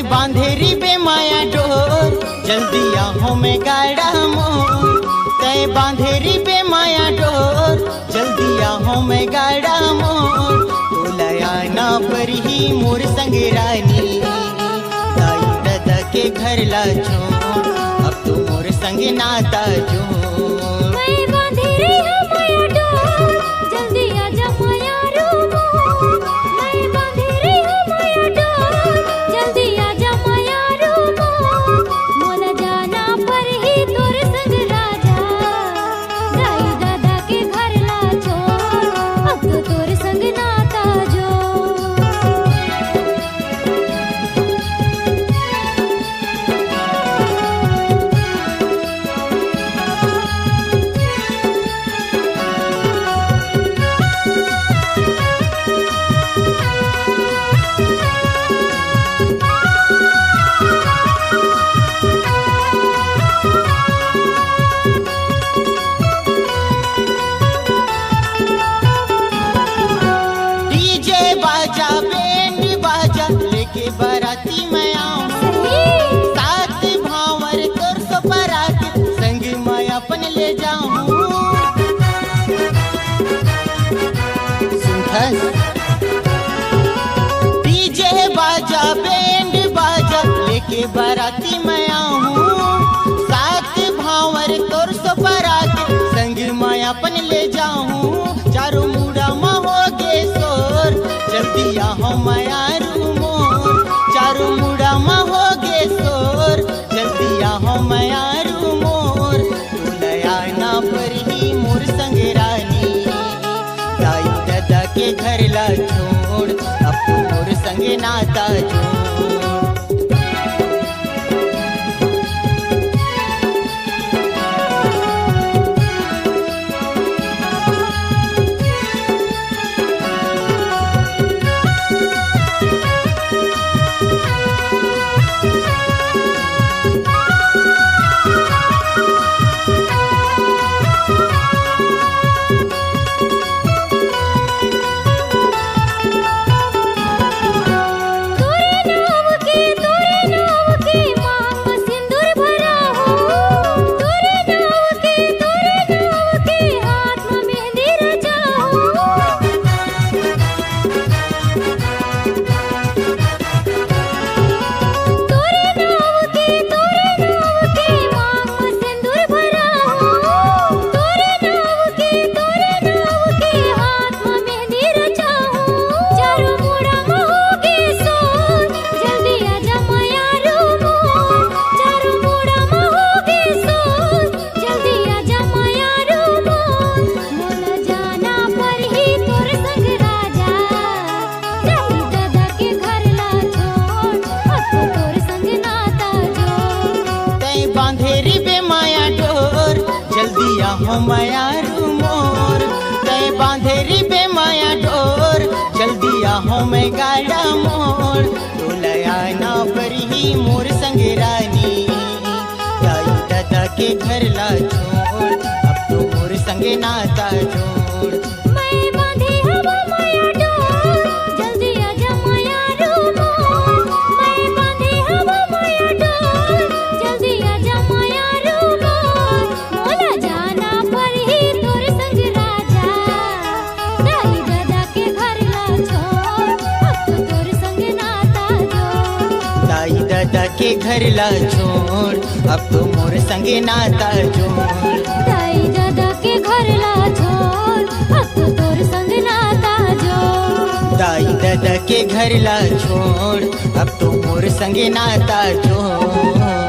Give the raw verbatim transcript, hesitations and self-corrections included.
बांधे रिबे माया डोर, जल्दी आहो मैं गाड़ा मोर। तै बांधे रिबे माया डोर, जल्दी आहो मैं गाड़ा मोर। तोला आना परही मोर संग रानी, दाई ददा के घर ला छोड़, अब तो मोर संग नाता जोड़। मैं बांधे रिहूं माया डोर, जल्दी आजा माया रू मोर। मैं बांधे रिहूं माया डोर, जल्दी आजा माया रू मोर। मोला जाना परही तोर संग राजा, दाई ददा के घर ला छोड़, अब तो तोर संग नाता जोड़। डीजे बाजा, बैंड बाजा, लेके बाराती मैं आऊं। सही। सात भांवर तोर सोपरा के, संग मैं अपन ले जाऊं। सुनथस? डीजे बाजा, बैंड बाजा, लेके बाराती मैं आऊं। सात भांवर तोर सोपरा के, संग मैं अपन ले जाऊं। चारों मुड़ा मा होगे शोर, जल्दी आहो माया रू मोर। चारों मुड़ा मा होगे शोर, जल्दी आहो माया रू मोर। तोला आना परही मोर संग रानी, दाई ददा के घर ला छोड़, अब तो मोर संग नाता जोड़। तोरे नाम के, तोरे नाम के मांग म सिंदूर भरा हो। तोरे नाम के, तोरे नाम के हाथ म मेहंदी रचा हो। तोरे नाम के, तोरे नाम के मांग म सिंदूर भरा हो। तोरे नाम के, तोरे नाम के हाथ म मेहंदी रचा हो। चारों मुड़ा म होगे शोर, जल्दी आजा माया रू मोर। चारों मुड़ा म होगे शोर, जल्दी आजा माया रू मोर। मोला जाना परही तोर संग राजा, दाई ददा के घर ला छोड़, अब तो तोर संग नाता जोड़। तैं बांधे रिबे माया डोर, जल्दी आहो माया रू मोर। तैं बांधे रिबे माया डोर, जल्दी आहो मैं गाड़ा मोर। तोला आना परही मोर संग रानी, दाई ददा के घर ला छोड़, अब तो मोर संग नाता जोड़। मैं बांधे हवं माया डोर, जल्दी आजा माया रू मोर। मैं बांधे हवं माया डोर, जल्दी आजा माया रू मोर। मोला जाना परही तोर संग राजा, दाई ददा के घर ला छोड़, अब तो तोर संग नाता जोड़। दाई ददा के घर ला छोड़, अब तो मोर संग नाता जोड़। दाई ददा के घर ला छोड़, अब तो तोर संग नाता जोड़। दाई ददा के घर ला छोड़, अब तो मोर संग नाता जोड़।